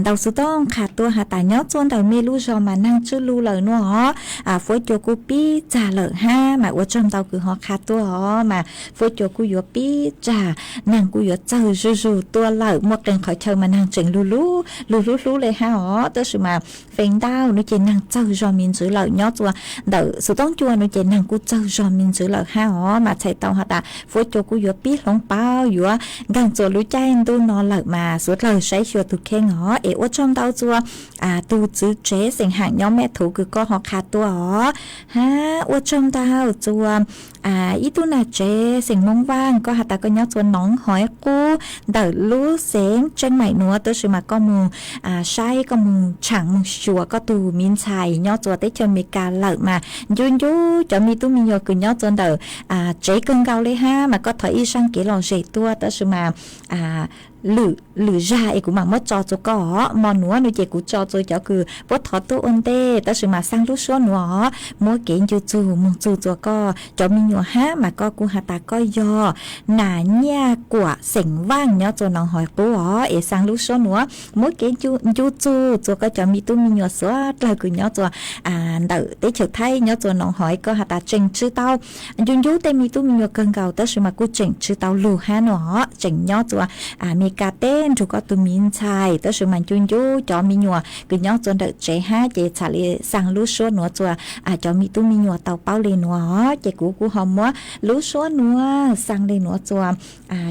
ntaus xuv tooj qha tuaj has tas nyob txuas ntawm mej lub zog mas naag tswj lug lawm nuav os, fuab cua kuj pib txag lawm hab mas ua tsaug ntau kws ho qha tuaj os. Mas fuab cua kuj yuav pib txag, naag kuj yuav txawg zuj zug tuaj lawm. Muaj qee qhov chaw mas naag tseem lug lug lug hlub hlub le hab os, tab sis mas feem ntau nuav ces naag txawg zog me ntsis lawm. Nyob txuas ntawm xuv tooj cua nuav ces naag kuj txawg zog me ntsis lawm hab os. Mas txhais tau has tas fuab cua kuj yuav pib hloov pauv yuav nkaag txuas lub caij ntuj no lawm mas suav dlawg saib xyuas tug kheej os. Es ua tsaug ntau txuas tug txwv tsev xeem Haam nyob Metro kws koj ho qha tuaj os. Hab ua tsaug ntau txuas ib tug nam tsev xeem Moob Vaaj, koj has tas koj nyob txuas Noov Hoiv Qub ntawm lub xeev Tsheej Maim nuav, tab sis mas koj moog saib, koj moog tshaam moog xyuas koj tug miv ntxhais nyob txuas teb chaws Amelikas lawm mas ncu ncu cov me tub me nyuam kws nyob txuas ntawm tsev kawg nkaus le hab mas koj thov ib zaaj kev lom zem tuaj, tab sis mas lwm, lwm zag es kuv mam muab tso txuas koj os. Mo nuav nuav ces kuv tso txuas cov kws puab thov tuaj ua ntej, tab sis mas xaa lub suab nuav os, muab kev ncu txug moog txug txuas koj cov me nyuam hab mas koj kuj has tas koj yog nam Nyiaj Kuam xeem Vaaj nyob txuas Noov Hoiv Qub os. Es xaa lub suab nuav muab kev ncu txug txuas koj cov me tub me nyuam suav dlawg kws nyob txuas ntawm teb chaws Thaib nyob txuas Noov Hoiv, koj has tas tseem tsi tau ncu ncu tej me tub me nyuam kawg nkaus, tab sis mas kuj tseem tsi tau lug hab nuav os, tseem nyob txuas Amelikas teb nrug koj tug miv ntxhais, tab sis mas ncu ncu cov me nyuam kws nyob txuas ntawm tsev hab ces txhad le xaa lub suab nuav txuas cov me tub me nyuam tau paub le nuav os. Ces kuv kuj ho muab lub suab nuav xaa le nuav txuas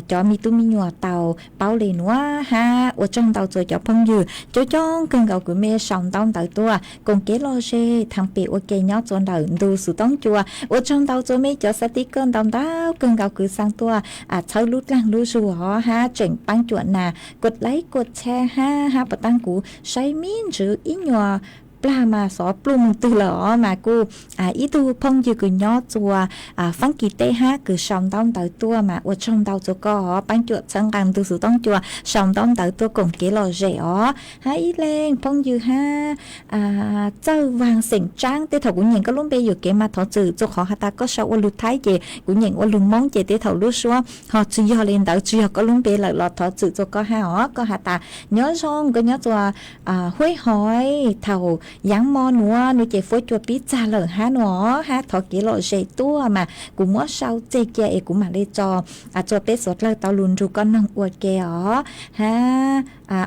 cov me tub me nyuam tau paub le nuav hab ua tsaug ntau txuas cov phooj ywg coob coob kawg nkaus kws mej sau ntaub ntawv tuaj koom kev lom zem thaam pem ua ke nyob txuas ntawm ntu xuv tooj cua. Ua tsaug ntau txuas mej cov xav tiv kawg ntau ntau kawg nkaus kws xaa tuaj txhawb lub dlaag lub zug os hab tseem paab cuam nas kuas laib kuas txhab hab hab puas taab kuv saib me ntsis ib nyuas plag mas xov pluj moog twg lawm os. Mas kuj ib tug phooj ywg kws nyob txuas Faab Kis teb hab kws sau ntaub ntawv tuaj mas ua tsaug ntau txuas koj os, paab cuam txhawb nqaa ntu xuv tooj cua sau ntaub ntawv tuaj koom kev lom zem os. Hab ib leeg phooj ywg hab Txawj Vaag xeem Tsaab, tej thaum kuv nyeem koj lub npe yuam kev mas thov txim, txuas qhov has tas koj sau ua lug Thaib ces kuv nyeem ua lug Moob ces tej thaum lub suab ho tsi yog le ntawd, tsi yog koj lub npe lawm los thov txim txuas koj hab os. Koj has tas nyob zoo, koj nyob txuas Huab Hoiv, thaum yaav mo nuav nuav ces fuab cua pib txag lawm hab nuav os, hab thov kev lom zem tuaj mas kuv muab sau txeg cia es kuv mam le tso txuas peb suav dlawg tau lug nrug koj noog ua ke os. Hab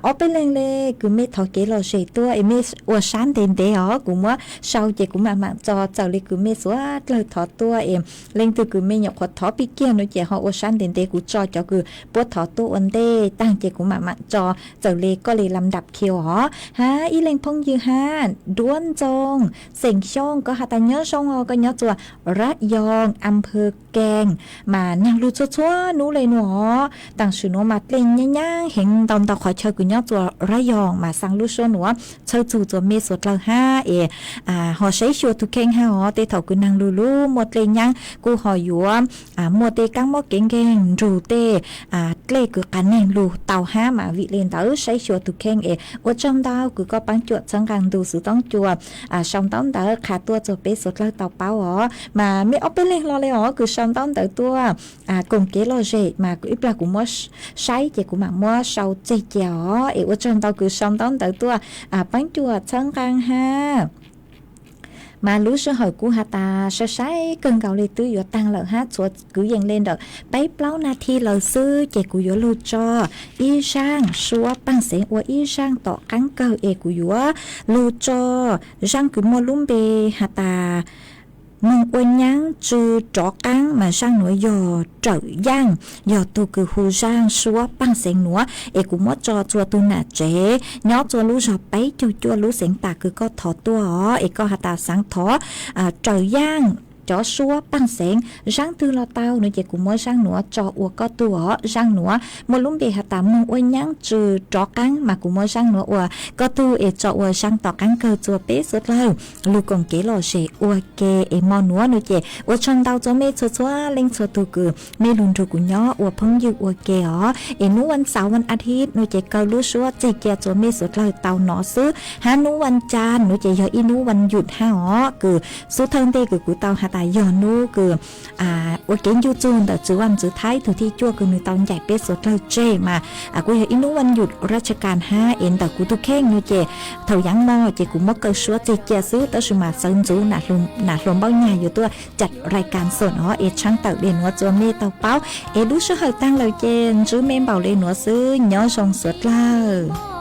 ob peb leeg le kws mej thov kev lom zem tuaj es mej ua sab ntev ntev os, kuv muab sau ces kuv mam mam tso, txawm le kws mej suav dlawg thov tuaj es leej twg kws mej nyuam qhuav thov pig kiag nuav ces ho ua sab ntev ntev, kuv tso cov kws puab thov tuaj ua ntej taag ces kuv mam mam tso, txawm le koj le lam ndam khiu os. Hab ib leeg phooj ywg hab Duab Ntxoo xeem Xyooj, koj has tas nyob zoo os, koj nyob txuas Rab Yoos, Amphaw Kees, mas naag lug txhua txhua nub le nuav os. Taam sim nuav mas dlej nyaav nyaab heev ntau ntau qhov chaw kws nyob txuas Rab Yoos mas xaa lub suab nuav txhawb txug txuas mej suav dlawg hab es ho saib xyuas tug kheej hab os. Tej thaum kws naag lug lug muaj dlej nyaav kuj ho yuav muaj tej kaab mob kev nkeeg nrug tej dlej kws qas neeg lug tau hab mas vim le ntawd saib xyuas tug kheej es ua tsaug ntau kws koj paab cuam txhawb nqaa ntu xuv tooj cua sau ntaub ntawv qha tuaj txuas peb suav dlawg tau paub os. Mas mej ob peb leeg hlo le os kws sau ntaub ntawv tuaj koom kev lom zem mas ib plag kuv muab saib ces kuv mam muab sau txeg cia os. Es ua tsaug ntau kws sau ntaub ntawv tuaj paab cuam txhawb nqaa hab. Mas lub sij hawm kuv has tas sai sai kawg nkaus le twb yuav taag lawm hab txhua kwv yees le ntawm peb plaub nas thi lawm xwb ces kuv yuav lug tso ib zaaj suab paaj xeev ua ib zaaj tom qaab kawg es kuv yuav lug tso zaaj kws muaj lub npe has tas moog ua nyaav tsw rov qaab mas zaaj nuav yog Rawm Yaaj, yog tug kws hu zaaj suab paaj xeev nuav es kuv muab tso txhua tug nam tsev nyob txhua lub zog peb caug cuaj lub xeev tas kws koj thov tuaj os. Es koj has tas xaav thov Rawm Yaaj cov suab paaj xeev, zaab twg los tau no ces kuv muab zaab nuav tso ua koj tug os. Zaab nuav muaj lub npe has tas moog ua nyaab tsw rov qaab mas kuv muab zaab nuav ua koj tug es tso ua zaab tom qaab kawg rua peb suav dlawg lug koom kev lom zem ua ke es mo nuav no ces ua tsaug ntau rua mej txhua txhua leej txhua tug kws mej lug nrug kuv nyob ua phooj ywg ua ke os. Es nub vas xauv vas a thiv no ces kaw lub suab txig cia rua mej suav dlawg tau nov xwb, hab nub vas cas no ces yog ib nub vas yum hab os, kws xub thawj ntej kws kuv tau has tas yog nub kws ua kev ncu txug ntawm txwv vas txwv Thaib tug thib cuaj kws nwg tau ncaim peb suav dlawg tseg mas kuj yog ib nub vas yum raj tsha kas hab es ntawm kuv tug kheej no ces thaum yaav mo ces kuv muab kaw suab txig cia xwb, tab sis mas txawv ntxuv nam hluas npaub nyag yuav tuaj cam rai kas xoom os. Es tshaab tawm le nuav rua mej tau paub, es lub sij hawm taag lawm ces ntsib mej npaum le nuav xwb, nyob zoo suav dlawg.